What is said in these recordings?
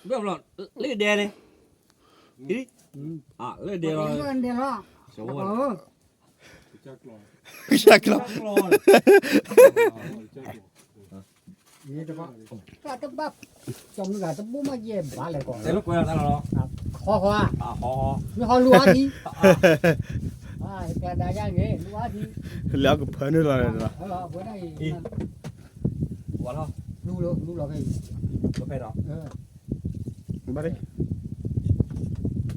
ဘၣ်ဘျီ လၢဒဲန့ၣ်, လၢဒဲလီၤ, ဒဲလီၤ, ကစၢ်ကျီ, တဘၣ်, ကၠီမုၢ်ဂၤတဘိမးယဲၢ်ဘၣ်လဲၣ်ကီး, တဲလၢကွဲးလီၤတၢ်လီၤ, ဟီဟီ, မ့ၢ်ဟီလူၤအီထံ, ကျါဒါယါန့ၣ် လူၤအီထံ, လၢအကဖၢနုာ်လီၤ, ဝဲဒၣ်အံၤ, လူၤလီၤ, လူၤလီၤဖဲအံၤ, ဖဲဒီး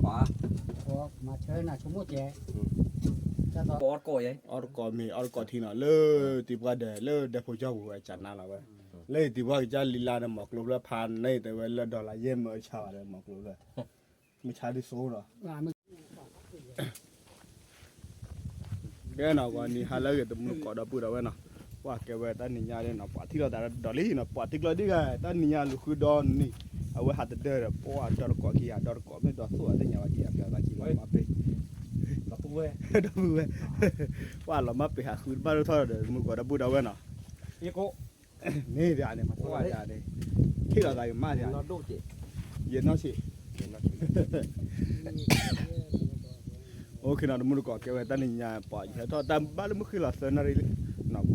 ဘၣ်, မၤဆၢနၤဆိကမိၣ်ကဲ, အီတကိးမ့ၢ်အီတကိးထံနီၤ လၢတံၤပှၢ်ဒဲး လၢဒဲဖိကၠီပူၤဝဲကနါလီၤဝဲ, လၢတံၤပှၢ်ကစၢ်လံၤလါဒီး မီၤကျိဖျၢၣ်ဖးန့ၣ် တဲဝဲလၢဒီလၣ်ယဲၢ်မၢအဆါဘၣ်ဒီး မီၤကျိဖျၢၣ်, မုၢ်ဆါဒ်သိးဒီး ကဲနီၤ ဂီၤနံၤဟါလၢအဂ့ၤ တမူတကိးဒီပုၢ်ဒီဝဲၢ်နီၤ, ပှၤကဲဝဲတၢ်နံၤညါဒ်နီၤ ပှၤထံၣ်လိာ်သးဒီးလံနီၤ ပှၤထံၣ်ကျီဒ်ဂၤ တၢ်နံၤညါလူၤဃုဒီနံၤ, အဝဲဟးတဒၢဒီး ပှၤဒီတကိးခံဂၤ ဒီတကိးမ့ၢ်ဒီသိၣ်အသ့ၣ်ညါဝဲခံဂၤ ဖဲအသးခံလီၤမၢ်ပ့ၤ, ဒီပုၢ်ဝဲၢ်, ပှၤလီၤမၢ်ပ့ၤဟးဃုတဘၣ်ဒိၣ်ထီၣ်ဒီး တမူတကိးဒီပုၢ်ဒီဝဲၢ်နီၤ, မ့ၢ်ဒ်န့ၣ် မၤသီဒ်န့ၣ်, ထံၣ်လိာ်သးကမၣ်ဒ်န့ၣ်, ယနီၢ်ဆံး အိၣ်ခ့နီၤ တမူတကိးကဲဝဲတၢ်နံၤညါ ပှၤယဟဲထီၣ်တၢ်ဘၣ်လၢမုၢ်ဃ့လီၤသၢနၣ်ရံၣ်လံ, နီၢ်ခိလၢ သၢနၣ်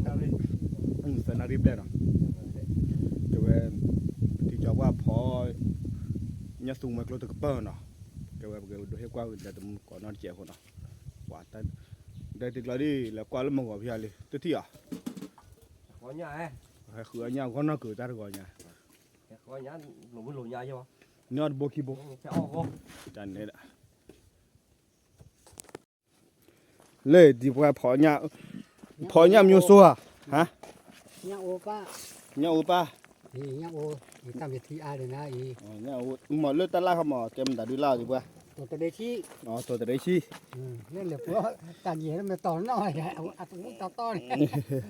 ရံၣ်ဘျဲၣ်နီၤ, ကဲဝဲ ပထံၣ်ကၠီပှၢ်ဖီ ညၣ်သူမွဲကျိတကပၢၢ်နီၤ, ကဲဝဲပကဒိးဟ့ၣ်ကွၢ်ဝံၤဒီးတမူတကိးနီတစဲးအဃိနီၤ, ပှၤ ဒီးတကျီဒ် လဲၤကွၢ်လၢမုၢ်ဂီၤဖဲအံၤလံ တထံၣ်အီၤ, ဟဲဃုအီၣ်ညၣ်ဂီၢ်နီၢ်ကုၤတၢ်တဂီၤညါ, န့ၢ်အီၣ်တဘိခံဘိ, တၢ်န့ၣ်ဒၣ် လၢဒံးပှၤဖီညၣ်, ဖီညၣ်မၠိစိဧါ, ဟါ, ညၣ်အိပၢ်, ညၣ်အိပၢ်, ညၣ်အိ, တၢ်မ့ၢ်ထံအါန့ၣ်နၤအံၤ, မ့ၢ်လၢတၢ်လၢ်ခီမး ကဲမတၤဒုလၢ်ဒံးပှၤ, တိၤတရ့ဆံ, တိၤတရ့ဆံ, လၢလဲၤပှၤတၢ်ယဲၢ်လၢမ့ၢ်တီၤနီၢ်, အတမူတတီန့ၣ်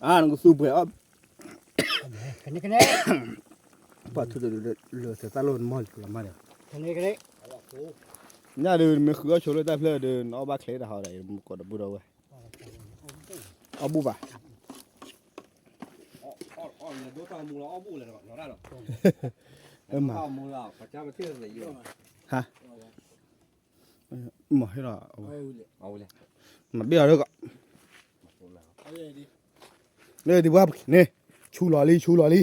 အါ နကသူပှဲၤအီၣ်, ပှၤထူတလၢသးလီၤနမီၢ်လံပလီၤမၢ်ဒီး, ညၣ်ဒုး နမ့ၢ်ဃုအီၣ်ဆိလၢတၢ်ဖျၢၣ်ဒီး နအီၣ်ဘၣ်ချ့တၢ်ဟီဒီး မူကိးဒီပုၢ်ဒီဝဲၢ်, အီၣ်ဘူၣ်ဘၣ်, မၤဟ့ၣ်လီၤ, မၤဘ့ၣ်အီၤလၢကီး, လၢဒံးပှၤန့ၣ်, ဆူလီၤလံ ဆူလီၤလံ,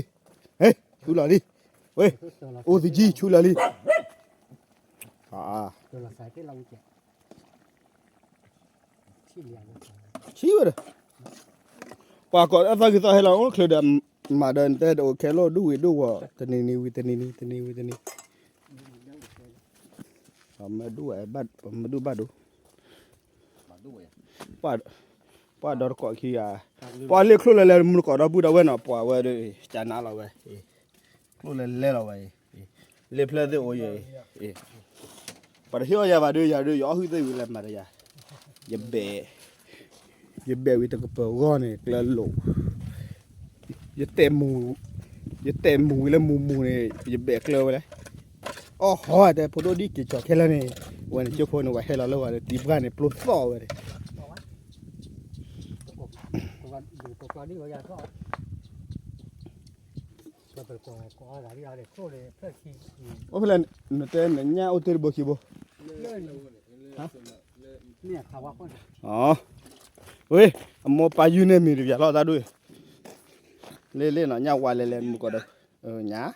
ဟဲ, ဆူလီၤလံ, ဝဲ, အိၣ်သကံဆူလီၤလံ, ဆံဝဲဒီး, ပှၤကိးအသီဂ့ၤသီဟဲလီၤ အိၣ်ချုးဒီး, မၤဒီးနတဲတအိၣ်ခဲလၢာ်ဒူၣ်ဝံၤဒူၣ်ဝီၤ တနံၤနံၤဝံၤတနံၤနံၤ တနံၤဝံၤတနံၤ, မဒူၣ်ဝဲ, မဒူၣ်ဘၣ်ဒိ ပှၤဒီတကိးခံဂၤ, ပှၤလၢချိၣ်လဲၤလဲၤမူတကိးဒီပုၢ်ဒီဝဲၢ်နီၤ ပှၤဝဲဒီး ကနါလီၤဝဲ, ချိၣ်လဲၤလဲၤလီၤဝဲ, လၢဖျၢၣ်သ့ၣ်အိၣ်ယဲ, ပှၤတဟ့ၣ်အီၣ်ယၤဘၣ်ဒီး ယၤဒီးယအီၣ်ဟုၣ်သ့ၣ်ဝံၤလၢမၤဒီးယၤ, ယဘဲး, ယဘဲးဝံၤတကပၤဂီၢ်န့ၣ် ကျၢလိာ် ယတဲာ်မူၤ, ယတဲာ်မူၤဝံၤလၢမူၤမူၤန့ၣ် ယဘဲးကျၢဝဲလဲၣ်, အီၣ်ဟီတဲဖိဒိၣ်ဒ်က့ၤကၠီၤခဲလၢာ်န့ၣ်, ဝဲန့ၣ်ကၠိဖိန့ၣ် ဝဲဟဲလီၤလၢဝဲဒီး တံၤပှၢ်န့ၣ်ပျိသီၣ်ဝဲန့ၣ် အိၣ်ဖဲလဲၣ်, နတဲနညၣ်အိၣ်တ့ၢ်တဘိခံဘိ, ဝဲ, အမိၢ်ပၢ်ယုၢ်န့ၣ်မံၤတပျးလီၤတၢ်ဒိၣ်, လ့လ့နီၤ ညၣ်ဝါလဲၤလဲၤမုၢ်ကီးဒီး, ညၣ်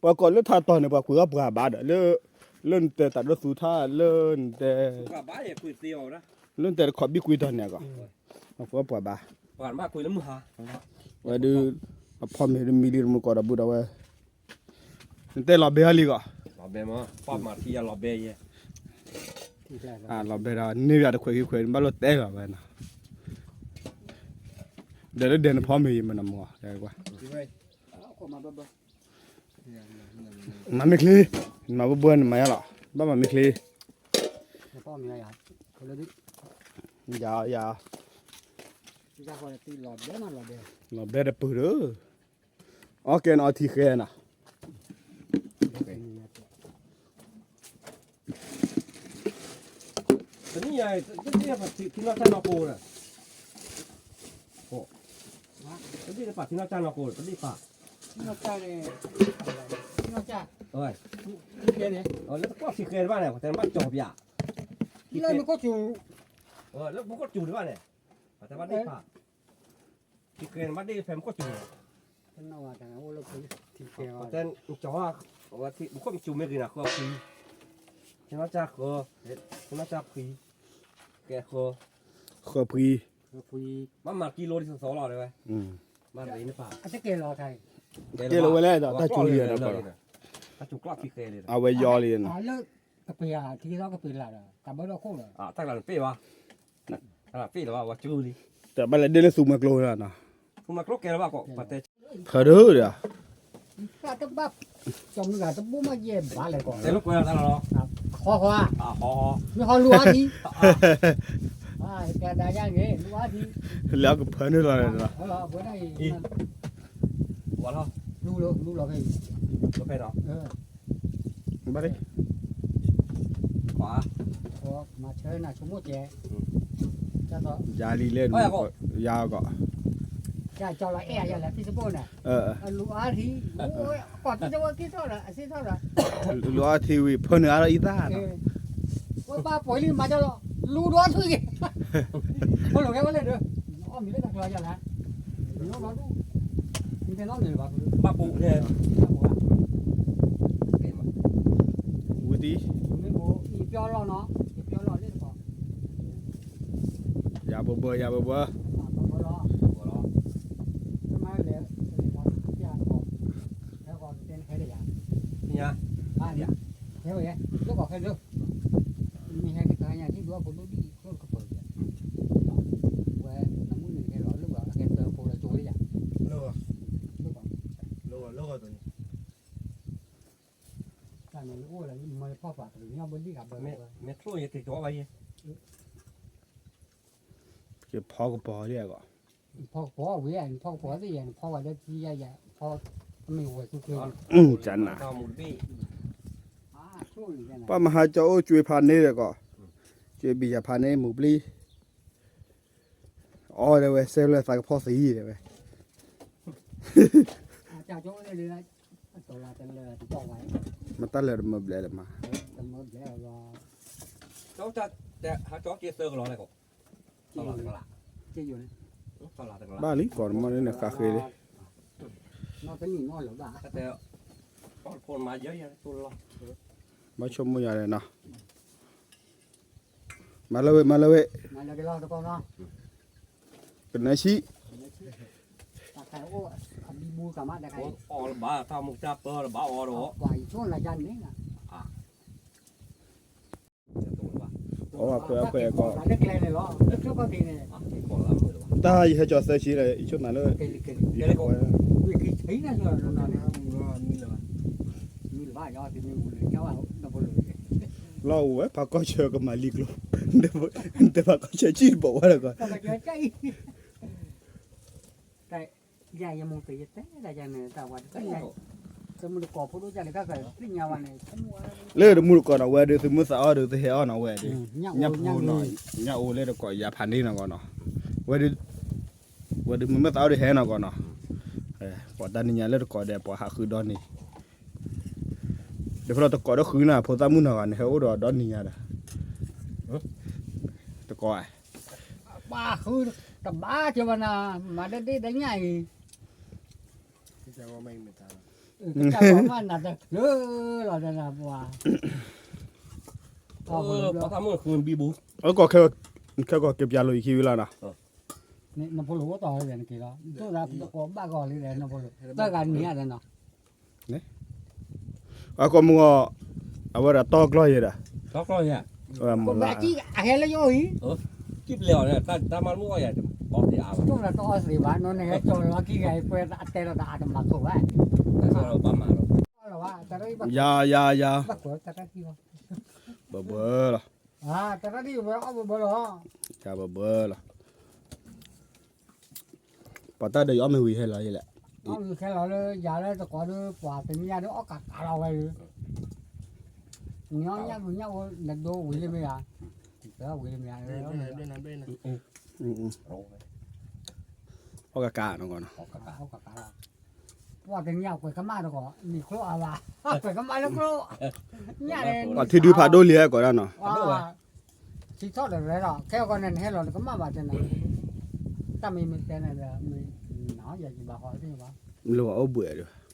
ပှၤကိးလၢထးတီၤန့ၣ် ပှၤကွံာ်အီၣ်ပှၤဘၣ်ဒီး လၢနတဲတၢ်ဒိၣ်သူထါလၢနတဲ, လၢနတဲတခီဘံၣ်ကွံာ်တီၤန့ၣ်အဂီၢ်, ပှၤကွံာ်အီၣ်ပှၤဘၣ်, ဝဲဒုး, အဖီမ့ၤတမံၤလံတမုၢ်ကီးဒီးဘူးဒီးဝဲ, နတဲလီၤဘဲအီၤလံဂီၢ်, လီၤဘဲဒီး န့ၢ်ယၤတခွဲးခံခွဲး နဘၣ်လိၣ်တဲလီၤဝဲနီၤ, ဒီးလၢဒဲးနဖီမ့ၤယမၤနမီၤ, မၤမ့ၢ်ချ့, မၤဘၣ်ဘၣ်နမၤယါလီၤ, ဘၣ်မၤမ့ၢ်ချ့, ယၤ, ယၤ, လီၤဘဲတပၢၢ်ဒီး, အီၣ်ကဲနအီထံဃဲနီၤ တနံၣ်ညါ, တနံၣ်ညါ, ထံနီၢ်တၢ်နီၢ်ကိၣ်ဒီး, တဒ့ၣ်တပာ်ထံနီၢ်ကၢ်နီၢ်ကိး တဒ့ၣ်ပာ်, ထံနီၢ်ကၢ်န့ၣ်, ထံနီၢ်ကၢ်, လၢတကီၢ်ခံဃဲတဘၣ်န့ၣ် ပှၤတဲနဘၣ်ကၠီၤပၠး, လၢမူခိၣ်စူၤ, လၢမူခိၣ်စူၤတဘၣ်န့ၣ်, ပှၤတဲဘၣ်ဒ့ၣ်ပာ်, ခံဃဲန့ၣ်ဘၣ်ဒ့ၣ်ဖဲမူခိၣ်စူၤန့ၣ်, ပှၤတဲနကၠီၤ, မူခိၣ်စူၤမ့ၢ်ဂ့ၤန့ၣ် ဃၢဖှံ, ထံနီၢ်ကၢ်ဃၢ, ထံနီၢ်ကၢ်ဖှံ, ကဲဃၢ, ဃၢဖှံ, ဘၣ်မၤကံလိဒ်သိးသိးလီၤတဲဝဲ, ဘၣ်ရ့နပာ်, ကဲလီၤဝဲလဲၣ်ဒီး တၢ်စူၤလံဒီး, တၢ်စူၤကျီၢ်ခံဃဲလံ, အဝဲယီလံ, လၢကပ့ၤဧါ ထံကီၢ်ကပ့ၤလၢ်ဒီး တၢ်ဘၢဒီခိၣ်လီၤ, တၢ်ကျါန့ၣ်ပ့ၢ်ဘၣ်, တၢ်ပ့ၢ်လၢၤဘၣ် ဝဲကၠူလံ, တဘၣ်လဲၤဒ့ၣ်လၢသူမွဲကျိလီၤနီၤ, သူမွဲကျိကဲလၢၤဘၣ်ကိး ပှၤတဲ, ဖၢဒိၣ်ဒီး တၢ်တဘၣ်, ကၠီမုၢ်ဂၤတဘိၣ်မးယဲၢ်ဘၣ်လဲၣ်ကိး, တဲလၢကွဲလီၤတၢ်လီၤ, ဟီဟီ, မ့ၢ်ဟီလူၤအီထံ, ကဲဒၣ်ယါန့ၣ် လူၤအီထံ, လၢအကဖၢနုာ်လီၤန့ၣ်လီၤ, ဝဲဒၣ်အံၤ, လူၤလီၤ, လူၤလီၤဖဲအံၤ, ဖဲဒီး, ဘၣ်လံ, မၤဆၢနၤဆိကမိၣ်ကဲ, ယၤလံလဲၣ်, ယၤကီး, ကၠီလီၤအဲၣ်ယၤလၢ Facebook န့ၣ်, လူၤအီထံ, ကီးတံၤတဝီက့ၤထီၣ်ဒီး အစ့ထီၣ်ဒီး, လူၤအီထံဝံၤ ဖၢနုာ်အါထီၣ်အံသၣ်, ဝဲဘၣ်ပှဲၤလံမၤကၠီလီၤ, လူၤဒီးထွံၣ်က့ၤ, ဖၢလိာ်ကဲဝဲလဲၣ်ဒီး, အီၣ်မ့ၤလၢတၢ်ကျီယၤလဲၣ်, မ့ၢ်နီၢ်ဒူၣ်, မ့ၢ်နီၢ်မ့ၢ်ဘၣ်, ဘၣ်ပူၤလဲၣ်, ဝံၤတံၢ်, မ့ၢ်ဘိး ယပျီလီၤနီၤ, ယပျီလီၤလၢတကီး, ယၤဘၢဘၢ ယၤဘၢဘၢ, ဘၢဘၢလီၤ, ဘၢဘၢလီၤ, မ့ၢ်လဲၤ, လဲၤ, ဟဲကီးတဲနဟဲဒီးယၤ, ညါ, ဟဲဝဲ, လၢကီးခဲလၢာ်, မ့ၢ်ဟဲက့ၤတဟါညါ ဟံၣ်ဒွးဖိဒိၣ်ဒံၣ် ကျိၣ်တကပၤယၤ, ဝဲ, နမုၢ်န့ၣ်ဟဲလီၤလၢကီး အကဲတၢ်ဖိလၢကၠိလၢယၤ, လၢ, လၢ, လၢ, တၢ်န့ၣ်အိၣ်လၢမ့ၢ်ဖီၣ်ပာ်တကညီဘၣ်လံဂၤဘၣ်, မ့ၢ်ချိၣ်ယက့ၤကီးဘၣ်ယဲ, ကဖီကပီၤလံအဂီၢ်, ဖီကပီၤဝံၤ နဖီကပီၤသ့ၣ်ယဲ နဖီဝဲလၢထံယဲယဲ, ဖီ, မ့ၢ်ဝဲသူကျိ, ကနၤ, ပှၤမဟါကၠီအိၣ်ကွ့ဖးန့ၣ်ဒီးကီး, ကွ့ဘံၣ်ယၤဖးန့ၣ်မူၤပျံၤ, အီၣ်တဲဝဲ စဲလၢသးကဖီသံတဲဝဲ, မတၢ်လၢတမၢဘျဲးလၢမး, ဘၣ်လံကီးတမီၢ်န့ၣ်န့ၣ်ဃးဃ့လံ, ဘၣ်ဆိကမိၣ်ယၤလဲၣ်နီၤ, မၤလၢဝဲ မၤလၢဝဲ, ကနၢဆံ, အီၣ်လၢဘၣ်တၢ်မူတၢ်ပၢလၢဘၣ်အီၣ်ဒီး, အီၣ်ခွဲးခွဲးကီး, တၢ်ယဟဲကၠီသၢဆံလၢ ယဆိကမိၣ်လၢ, လီၤအိၣ်ဝဲ ဖးကီၢ်ဆၢကမၤလံကျိ, တဲဖးကီၢ်ဆၢကံၣ်ဘီဝဲဒီးကီး, လၢတမူတကိးနီၤ ဝဲဒၣ်သုမုၢ်သးအီၣ်ဒီးသုဟဲအီၣ်နီၤဝဲဒၣ်, ညၣ်အိၣ်လၢတကိးယၤဖးန့ၢ်နီၤကီးနီၤ, ဝဲဒၣ်, ဝဲဒၣ်မုၢ်မ့ၢ်သးအီၣ်ဒီးဟဲနီၤကီးနီၤ, ပှၤတၢ်နံၤညါလၢတကိးဒီး ပှၤဟးဃုဒီနံၤ, ဒီးဖဲလီၤတကိးဒီးဃုနၤ ဖိသၣ်မုၣ်နီၤဂၤန့ၣ် ဟဲအိၣ်ဒီးဒီနံၤညါဒီး, တကိး ပှၤဃုတဘၣ်ကၢဘၣ်နၤ, မၤတဒ့ၣ်တညၣ်အံၤ, ကစၢ်မၤနၤတချုးလီၤတနၤပှၤ, အကီၢ်ခဲကီၢ်ကပျးလိာ်ယခံဝံၤလီၤနီၤ, နဖိလိာ်အိၣ်တီၢ်လၢနက့ၤလီၤ, တိၢ်သးတကိးဘၣ်ကီးလံဒီးနဖိလိာ်, တၢ်ဂၤနံၤဧါဒီးနီၤ အကိးမုၢ်ဂီၢ်, အဝဲဒၣ်တီကျီၢ်ယဲဒီး, တီကျီၢ်ယဲ, အဟဲလၢယအိၣ်အံၤ, ကံၣ်ပလဲအီၤ, တၢ်မၤမုၢ်အီၣ်ယၤ, တအီသံးဘၣ်နီၤ, နဟဲကၠီလီၤခံဂၤအံၤ ပှဲၤအတဲလီၤတၢ်အတမၤခိၣ်ဘၣ်, ယၤယၤယၤ, ဘၣ်ဘၣ်လီၤ, တၢ်တၢ်ဒ်ဝဲအီၣ်ဘၣ်ဘၣ်လီၤ, ယၤဘၣ်ဘၣ်လီၤ ပှၤတၢ်ဒီးယအီၣ်မ့ၢ်ဝံၤဟဲလီၤယလဲၣ်, အီၣ်မ့ၢ်ဟဲလီၤလၢယၤလၢတကိးဒီး ပှၤတနံၤညါဒီးအီၣ်ကးကးလီၤဝဲ, နအီၣ်ညၣ်ဒူညၣ်ဝဲ နဒိဝံၤလၢမ့ၢ်ဧါ, ဝံၤလၢမ့ၢ်ဧါ, အ အီၣ်ကကါနီၤကီးနီၤ, ပှၤကညၣ်ကွဲးကမၣ်တကီး နံၤချိၣ်အါဘၣ်, ကွဲးကမၣ်လၢချိၣ်, ညၣ်လၢ ပှၤထံဒုဖးဒိၣ်လံဟဲကီးဒၣ်နီၤ, ထံထီၣ်ဒီးရဲဒီး ခဲအကီၢ်န့ၣ် နဟဲလီၤနကမၣ်ဘၣ်တဲနၤ, တၢ်မ့ၢ်မ့ၢ်တဲန့ၣ်ဒီး မ့ၢ်နၤယၤယဘၣ်ဃီသ့ၣ်ဘၣ်, မ့ၢ်လၢပှၤအိၣ်ဘှံး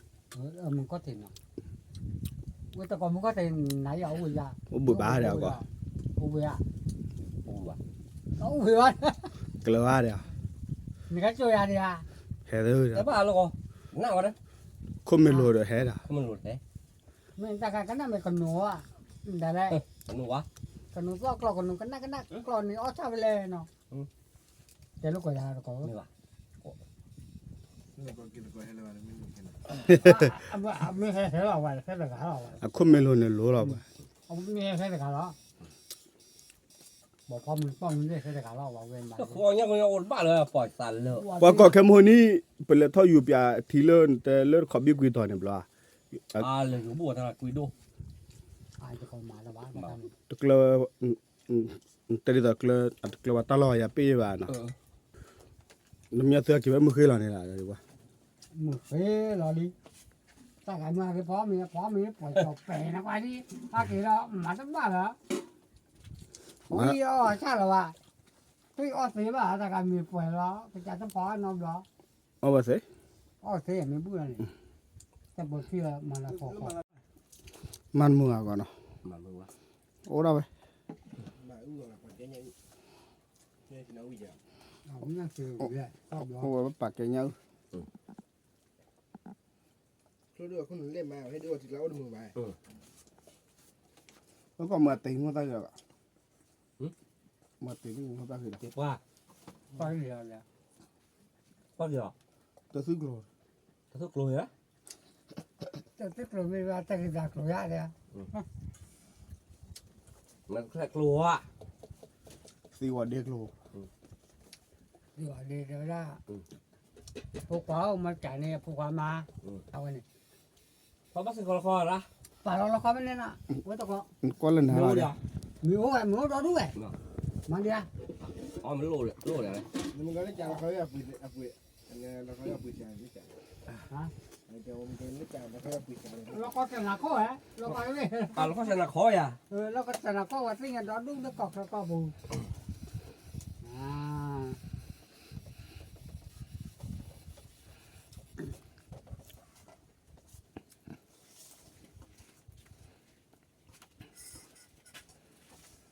ဒီး မုၢ်ကီၢ်ထံးနီၤ, ဝဲတကိးမုၢ်ကီၢ်ထံး နၤယၤအိၣ်ဘှံးယၤ, အိၣ်ဘှံးဘၣ်ဒီးကီး, အိၣ်ဘှံးဘၣ်, အိၣ်ဘှံးဘၣ်, ကလၢၤဘၣ်ဒီး, နကစိၤယၤဒံးဧါ, ဟဲသၢ, ခိၣ်မ့ၢ်လိၤဒီးဟဲဒၣ်, မ့ၢ်တၢ်ခါကနၣ်မ့ၢ်ကနိးဧါ, ဒ်လဲၣ်, ကနိးသီၣ်ကျီၢ် ကနိးကနၣ်ကနၣ်ကျီၢ်န့ၣ် အီၣ်ဆၣ်ဖဲလဲၣ်နီၤ, တဲလိာ်ကွဲးယၤတကိး, အခိၣ်မ့ၢ်လိၤန့ၣ်လိၤလီၤ, မ့ၢ်ဟဲတဂၤလီၤ, ပှၤကီၢ်ခဲမုၢ်နံၤ ပလဲၤထီၣ်ယူၤပၠးထံလၢ နတဲလၢတခီဘံကွံာ်တီၤန့ၣ်ဘျီ, တကျၢၤ တဲဒ်သိးကျၢၤ အတကျၢၤဘၣ်တၢ်လီၢ်ယၤပ့ၢ်ဘၣ်နီၤ, နမ့ၢ်သုဟဲက့ၤဝဲမုၢ်ဃ့လီၤန့ၣ်လီၤ, မုၢ်ဃ့လီၤလံ, တၢ်ဂၤမ့ၢ်ဟဲက့ၤဖီမ့ၢ်ဖီမ့ၢ်ပှဲၤကီၤပဲာ်နကွၢ်ဒံး, ဟဲက့ၤဒီးမၤတဘၣ်လီၤ, ဝံအီၣ်ဆၣ်လီၤဘၣ်, သွံၣ်အီၣ်သ့ဘၣ် တၢ်ဂၤမ့ၢ်ပှဲၤလီၤ ကစၢ်တဖီအနီဘျီ, အီၣ်ဝဲသ့, အီၣ်သ့မ့ၢ်ဘူၣ်လီၤန့ၣ်, တၢ်ပိာ်ထံၣ်လီၤမၤလီၤဖီ, မၤတမုာ်အဂီၢ်နီၤ, အိၣ်ဒၣ်ဝဲ, အိၣ်ဝဲပာ်ကဲညၣ်အုၣ်, လၢကီၢ်မၤတ့ၤမိၣ်တၢ်ဂ့ၤလီၤ, မၤတ့ၤမိၣ်တၢ်ဂ့ၤလီၤ, တသုကျိၤ, တသုကျိၤ, တသုကျိၤမ့ၢ်ဘၣ်တၢ်ဂ့ၤတၢ်ကျိၤယါဒၣ်, မၤတၢ်ကျိၤဧါ, သံဝဲဒ့ကျိၤ, သံဝဲဒ့တဲဝဲဒၣ်, ဖိခွါအိၣ်မၤတၢ်န့ၣ် ဖိခွါမၤ, အဝဲန့ၣ်, ပာ်လီၤလီၤခီမ့ၢ်န့ၣ်နီၤ, ဝဲတကီး, ကွၢ်လၢနၤလီၤ, မ့ၢ်အိၣ်ဝဲ မ့ၢ်အိၣ်ဒီဒူၣ်ဝဲ, မၤဒံးဧါ, လီၤခီဆဲးနၤခီဝဲ, လီၤခီဆဲးနၤခီယၤ, လီၤခီဆဲးနၤခီဝဲသ့ၣ်ညါဒီဒူၣ်လၢကီၢ်ချၢကီၢ်ပူၤ,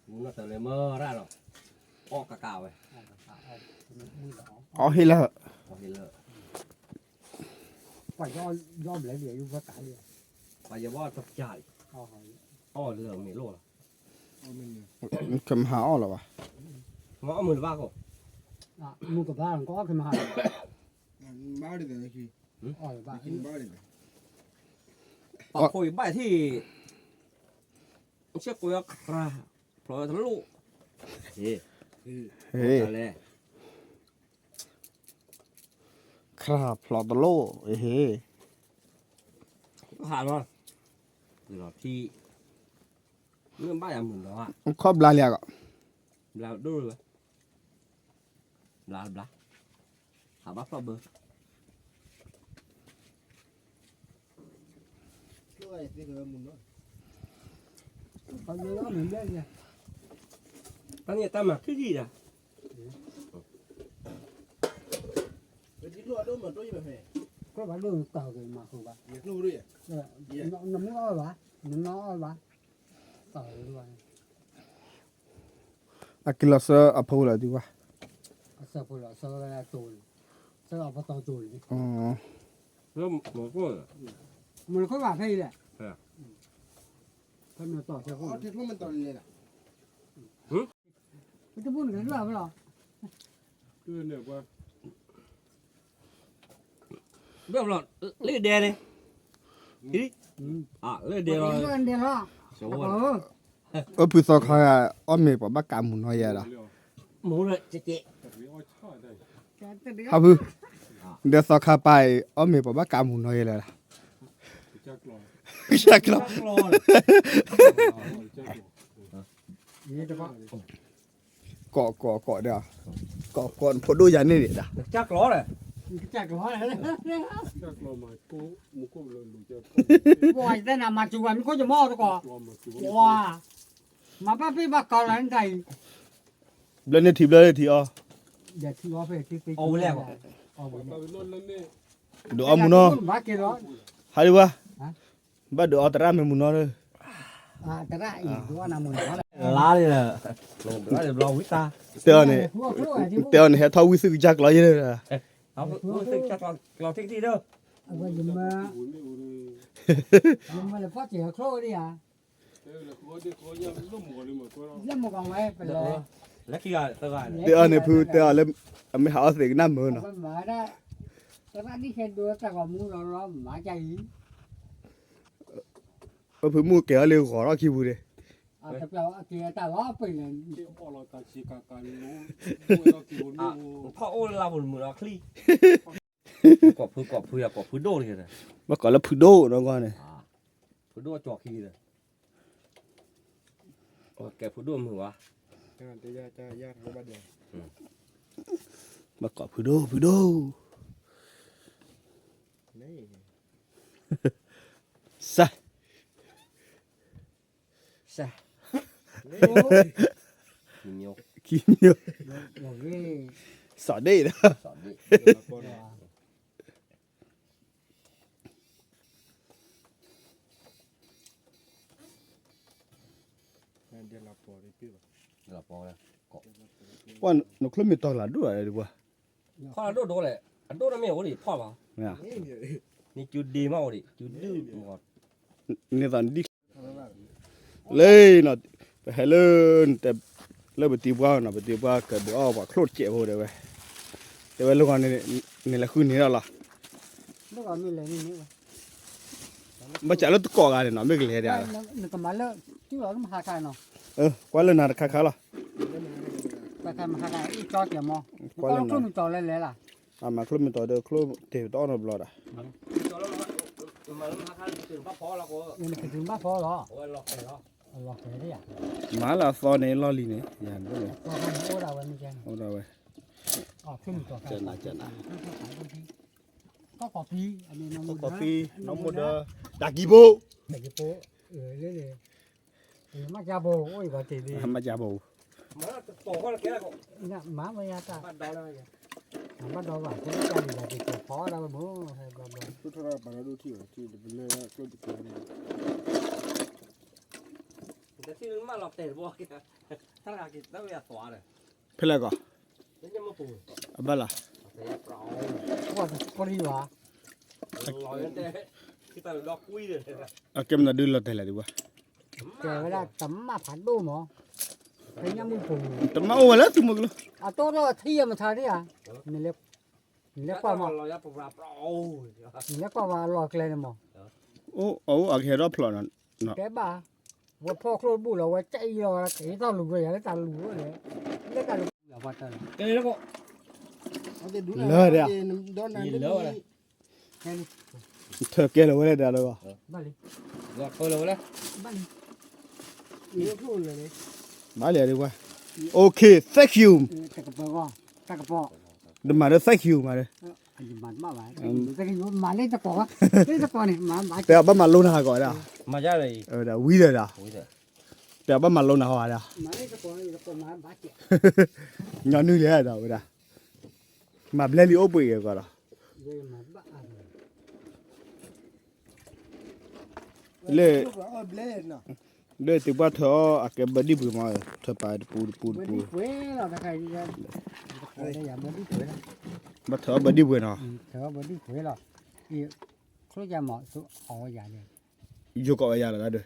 မုၢ်နီၢ်တၢ်လဲၤမၢရၣ်လီၤ, အီၣ်ကကးဝဲ, အီၣ်ဟ့ၣ်လၢ, ပှၤယီၢ်ဘျဲၣ်လံ, ပှၤယီၢ်တပျၢ်လံ, အီၣ်လၢမ့ၢ်လိၣ်လီၤ, ကမၤဟးအီၣ်လီၤဘၣ်, မၤအီၣ်မုၢ်တဘၣ်ကီး, မုၢ်ကဘၣ်ကီးကမၤဟးလီၤ, ပာ်ခိၣ်အံၤဘၣ်ထံၣ်, ဆဲးကိးယီၤခရၣ်, ဖျိးတလိၣ်, ဟ့ၣ်, ဟ့ၣ်, ခရၣ်ဖျိးတလိၣ်, ဟ့ၣ်, ဟးလီၤ, လီၤထံ, မ့ၢ်ဘၣ်ယၤမုၢ်နီၤ, ခီၣ်ဘျါလံဧါကီး, ဘျါဒိၣ်ဝဲ, ဘျါဘျါ, ဟးဘၣ်ဖျီၣ်ဘၢ တၢ်န့ၣ်တၢ်မၤခံထံၣ်ဒၣ်, ကျိၣ်ဘၣ်ဒိၣ်မၤတၢ်က့ၤမၤဃုာ်ဘၣ်, နမ့ၢ်အီၣ်ဘၣ်, နမ့ၢ်အီၣ်ဘၣ်, အက့ၤလီၤဆၢအဖိလီၤဒံးဘၣ်, ဆၢဖိလီၤဆၢဝဲဒၣ်တိၤန့ၣ်, ဆၢအဖိတီၤတိၤန့ၣ်, မနုၤခိၣ်ဘၣ်ဖဲအံၤလဲၣ်, ဖဲမနုၤတီၤဆၢဖိလဲၣ်, ပတဘူၣ်နကလွၢ်ဖဲလီၤ, လၢဒဲန့ၣ်, လၢဒဲလီၤ, အၢ ဖုသီခါ, အီၣ်မ့ၤပှၤဘၣ်ကးမုၢ်နီၢ်ယဲလီၤ, ဟးဖု, ဒီးသီခါပၢ်အံၤ အီၣ်မ့ၤပှၤဘၣ်ကးမုၢ်နီၢ်ယဲလီၤ, ကစၢ်ကျီၤ ကိးကိးကိးဒီး, ကိးကိးနဖိဒိၣ်ယၤန့ၣ်န့ၣ်ဒီး, ကစၢ်ကျီၤဒီး, ကစၢ်ကျီၤ, ပှၤယတဲနၤမၤစူၤဝဲမ့ၢ်ခိၣ်ယမီၢ်တကီၢ်, ပှၤ, မၤဘၣ်ပ့ၢ်ဘၣ်ကီလီၤနတၢ်အံၤ, ဘျၢန့ၢ်ထံဘျၢန့ၢ်ထံအီ, ဒုးအီမူနီၤ, ဟးဒံးဝဲ, ဘၣ်ဒုးအီသရၣ်မ့ၢ်မူနီၤ, လါလံ, တဲအီၤန့ၣ်, တဲအီၤန့ၣ် ဟဲထီၣ်ဝံသုးကစၢ်ကျီၤယဲၢ်, တဲအီၤန့ၣ်ဖုတဲအီၤလၢ, အမ့ၢ်ဟးအီၣ်သ့ၣ်ကနၣ်မုာ်နီၤ, ပဖုမုၢ်ကဲၤအီၤလၢဂီၤထီၣ်ခံပူၤန့ၣ်, ကိးဖုကိးဖုယၤကိးဖုဒိၣ်န့ၣ်, ဘၣ်ကိးလၢဖုဒိၣ်နီၢ်ကီၢ်န့ၣ်, ဖုဒိၣ်ကၠီခံဒီး, ကဲဖုဒိၣ်မုာ်ဘၣ်, ဘၣ်ကိးဖုဒိၣ်ဖုဒိၣ်, စၢ် စၢ်, ခံမျိုး, စီၤဒ့ၣ်ဒီး, ပှၤနချိၣ်မ့ၢ်တီၤလၢဒိၣ်ဒီးပှၤ, ဖီၣ်လၢဒိၣ်ဒိၣ်လဲၣ်, အဒိၣ်တမ့ၢ်အိၣ်ဒံးဖီၣ်လီၤ, န့ၣ်ကၠူဒ့မးအိၣ်ဒံး ကၠူဒုၣ်, န့ၣ်သးဒ် လၢ, ပဟဲလၢ, လၢပတံၤပှၢ်နီၤ ပတံၤပှၢ်ကဒုးအီၣ်ပှၤချိၣ်တစဲးဖိတဲဝဲ, တဲဝဲလၢဂီၤန့ၣ်, န့ၣ်လဲၤဃုန့ၢ်ဒီးလီၤ, ဘၣ်စးလၢတကိးဂၤန့ၣ်နီၤ မ့ၢ်ကလဲၤဒၣ်, ကွၢ်လၢနၤတခါခါလီၤ, ကွၢ်လၢနၤ, မၤချိၣ်မ့ၢ်တီၤဒီးချိၣ်တ့ၢ်တအီၣ်နီတဘျီဒီး, မၤလၢအသီန့ၣ်လီၢ်လံၤန့ၣ်, အိၣ်ဒၣ်ဝဲ, ကီၢ်ကီၢ်သံ, နီၢ်မိၢ်ဒီး, တၢ်ကံၢ်ဖိ, မၤကၢ်ဘိ, မၤဝဲယၤတၢ်, ဘၣ်ဒီးဘၣ်, ကဲတၢ်လံၤယၤက့ၤကီၤဖီဒၣ်ဝဲမ့ၢ်, ဟဲဘျီဘျီ, တထံၣ်မးလီၤတဲာ်တဘီ, တၢ်က့ၤတၢ်ဝဲယၤသွါဒီး, ဖဲလဲၣ်ကီး, အဘၣ်လီၤ, ပှၤ, အကဲမနုၤဒုးလီၤတဲာ်လဲၣ်ဒံးဘၣ်, ကဲဝဲဒၣ်တမၣ်ဖးဒိၣ်မး, ဖဲညၣ်မုၢ်ပူၤ, တမၣ်အိၣ်ဝဲလၢသုးမုၢ်ကလၢ, အတိၢ်ထီၣ်ထံၣ်အမထါဒံးဧါ, နလဲၤကွၢ်မး, နလဲၤကွၢ်ဝဲအလီၢ်ကျဲန့ၣ်မး, အိၣ်အကဟဲထီၣ်ဖျိးနီၤ, တဲဘၣ်, ဝဲဖီၣ်ချိၣ်တဘူၣ်လီၤ ဝဲကဲအံၤလီၤ က့ၤထီၣ်လူၤဝဲယၤလၢတၢ်လူၤဝဲလဲၣ်, လၢတၢ်လူၤ, လၢဒၣ်, ထၢကဲလီၤဝဲလဲၣ်ဒၣ်လီၤ, ဘၣ်လံ, ဘၣ်လံ, ဘၣ်လံဒံးဝဲ, Okay, thank you, တကပၤ, တကပၤ, တမၤဒီး thank you မၤဒီး, မၤလၢတကိး, လၢတကိးန့ၣ်, တဲအဘၣ်မၤလိနၤဟးဂီၤဒၣ်, ဝံၤဒီးဒၣ်, တဲအဘၣ်မၤလိနၤဟးဂီၤဒၣ်, ညီနုၢ်လဲၣ်ဒီးဝဲဒၣ်, မၤဘျဲလံအိၣ်ပှဲၤအံၤကီးဒီး, လၢ, လၢသ့ၣ်ပှၢ်ထၢအီၣ်အကဲဘၢဒံၣ်ပှ့ၤမး, ထၢပာ်တပူတပူတပူ, ဘၣ်ထၢအီၣ်ဘၢဒံၣ်ပှ့ၤနီၤ, ယိၤကိးဝဲယၤလီၤတၢ်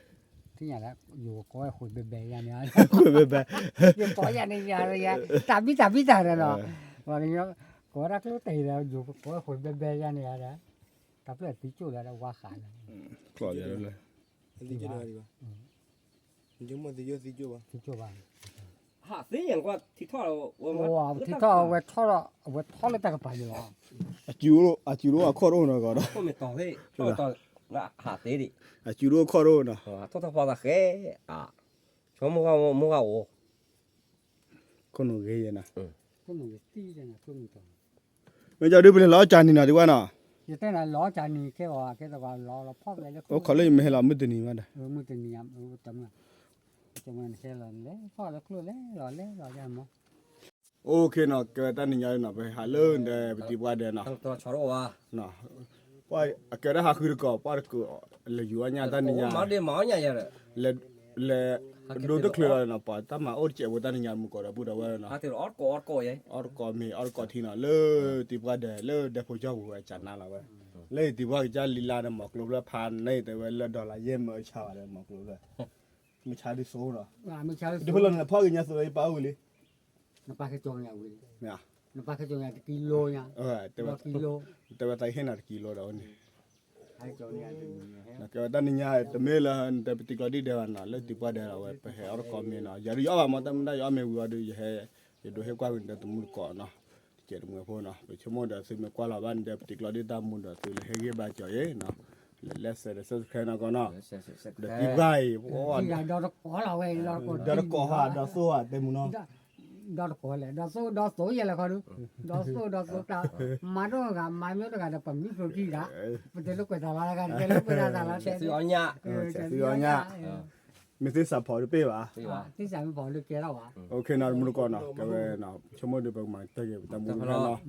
ဒီး, ယိၤကိးဝဲဃုာ်ဘဲဘဲယၤန့ၣ်, ဃုာ်ဘဲဘဲ, ယကိးယၤန့ၣ်ယၤ, တၢ်ဘံၣ်တၢ်ဘံၣ်တၢ်ဒီးနီၤ, ကိးဝဲဒၣ်ကျိတ့ၢ်ဒီး ယိၤကိးဝဲဃုာ်ဘဲဘဲယၤန့ၣ်ဒီး, တၢ်ဖျၢၣ်သံကၠိၣ်လၢဝါဃးလၢ, ကျိၣ်လၢ, သံကၠိၣ်ဘၣ်, ဟးသ့ယဲၢ်ကွၢ်ထံထီၣ်, ထံထီၣ်အဝဲထီၣ်လီၤ, အဝဲထီၣ်လၢတၢ်ကပၤယံၤလီၤ, အစုဒိၣ်အခိၣ်တအိၣ်နီၤကီးဒီး, ဟးသ့ဒံး, အစုဒိၣ်အခိၣ်တအိၣ်နီၤ, ထီၣ်ထီၣ်ဖီသးဃဲ, ဆိမိၣ်ဂၤအိၣ်, ခိၣ်နူာ်ဂ့ၤယဲၢ်နီၤ, ခိၣ်နူာ်ဂ့ၤသံ, မ့ၢ်ကီဒုပလဲၤလီၤကၢ်နံၤနီၤ ဒံးဝဲနီၤ, အိၣ်ခိးလၢယမ့ၢ်ဟဲလီၤမုၢ်တနံၤမးဒီး, အိၣ်ခိးလၢယမ့ၢ်ဟဲလီၤမုၢ်တနံၤမးဒီး, အိၣ်ခိးနီၤ ကဲဝဲတၢ်နံၤညါနီၤ ပဟးလၢဒီးပတံၤပှၢ်ဒဲးနီၤ, အကဲဝဲဒၣ်ဟးဃုတကိး ပှၢ်တကိး လဲၤယူၤအီၣ်ညၣ်တၢ်နံၤညါ လဲၤ ဒိတချုးလီၤနီၤ ပှၤတၢ်မၤအိၣ်တစဲးဖိတၢ်နံၤညါမုၢ်ကီးဒီပုၢ်ဒီဝဲၢ်နီၤ, အီၣ်တကိးမ့ၤအီၣ်တကိးထံနီၤ လၢတံၤပှၢ်ဒဲး လၢဒဲဖိကၠီပူၤဝဲကနါလီၤဝဲ, လၢယတံၤပှၢ်ကစၢ်လံလါဒီး မီၤကျိဖျၢၣ်ဖးန့ၣ်တဲဝဲလၢ dollar ယဲၢ်မၢအဆါဘၣ်ဒီး မီၤကျိဖျၢၣ်, မုၢ်ဆါဒုစိနီၤ, ဒုဖိလီၤန့ၣ် ဖီၣ်က့ၤညါသိးလၢယပၢ်အိၣ်လံ နပၢ်ခဲကၠီညါဝံၤ, နပၢ်ခဲကၠီညါတကံလိညါ, တဲဝဲသးဟ့ၣ်နၤတကံလိဒီးန့ၣ်, ကဲဝဲတၢ်နံၤညါ တမ့ၢ်လၢနတဲပတံၤကျီဒံၣ်ဒဲးဘၣ်နီၤ လၢတံၤပှၢ်ဒဲးလီၤဝဲ ပဟဲအီၣ်တကိးမ့ၤနီၤ ယၤဒုးယအီၣ်ဘၣ်မ့ၢ်တၢ်မုၢ်တၢ်ယအီၣ်မ့ၤဝံၤအီၤဒုး ယဟဲ ယဒိးဟ့ၣ်ကွၢ်ဝံၤနတဲတမူတကိးနီၤ, တကဲးတမူဖိနီၤ ပဆိကမိၣ်ဒီးသုမ့ၢ်ကွၢ်လီၤဘၣ်နတဲပတံၤကျီဒံၣ်တၢ်မူဒီးသုလၢဟ့ၣ်ဂံၢ်ဘါကီးယဲနီၤ, လဲၤ like ဒီး subscribe နီၤကီးနီၤ, ဒီးတံၤပှၢ်အံၤ ဒီးတကိးဟး ဒီးသိၣ်ဟးတဲမူနီၤ ဒီးတကိးလဲၣ် ဒီးသိၣ်ဒီးသိးယဲလဲၣ်ခီဒု, ဒီးသိၣ်ဒီးသိးတၢ်, မၤဒိၣ်တဂၤ မၤမ့ၢ်တဂၤဒီး ပမံၤသိးထံဂၤ, ပတဲလိာ်ကွဲးသးလီၤတဂၤ ပတဲလိာ်ကွဲးသးလီၤ ဆဲးသုအီၣ်ညၣ်, မ့ၢ်သ့စးဖီးတပ့ၢ်ဘၣ်, သ့စးမ့ၢ်ဖီးလၢကဲထီၣ်ဘၣ်, အိၣ်ခိးနီၤ တမူတကိးနီၤ ကဲဝဲနီၤ ဆိကမိၣ်ဒုးပကမၤတၢ်ဂ့ၤပတၢ်မူဖဲနီၤ, တၢ်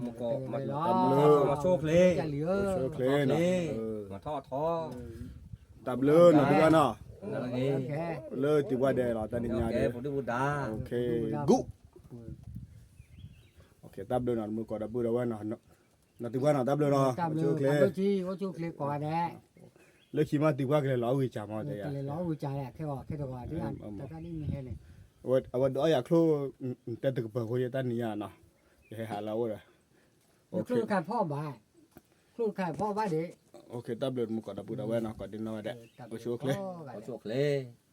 ဘျုး, ဆိၣ်ချ့နီၤ, တၢ်ဘျုးနီၤ ဒုးဘၣ်နီၤ လၢတံၤပှၢ်ဒဲးလီၤ တၢ်နံၤညါဒီး, ဂုၢ်, တၢ်ဘျုးနီၤ တမူတကိးဒီပုၢ်ဒီဝဲၢ်နီၤ, နီၤတံၤပှၢ်နီၤ တၢ်ဘျုးနီၤ, အိၣ်ဆူၣ်အိၣ်ချ့, လၢခံမးတံၤပှၢ်ကလဲၤလီၤအီၣ်ဝံၤကၢ်မးတဲယၤ, အဝဲဒုးအီၣ်ယၤချိၣ်, တဲတကပၤဖိယဲတၢ်နံၤညါနီၤ, ယဟဲဟးလၢအအိၣ်ဒီး, ချိၣ်တခါဖီၣ်ဘၣ်, ချိၣ်တခါဖီၣ်ဘၣ်ဒံး, တၢ်ဘျုးတမူတကိးဒီပုၢ်ဒီဝဲၢ်နီၤ ကိးဒံနီၢ်ဝဲဒဲး, အိၣ်ဆူၣ်အိၣ်ချ့, အိၣ်ဆူၣ်အိၣ်ချ့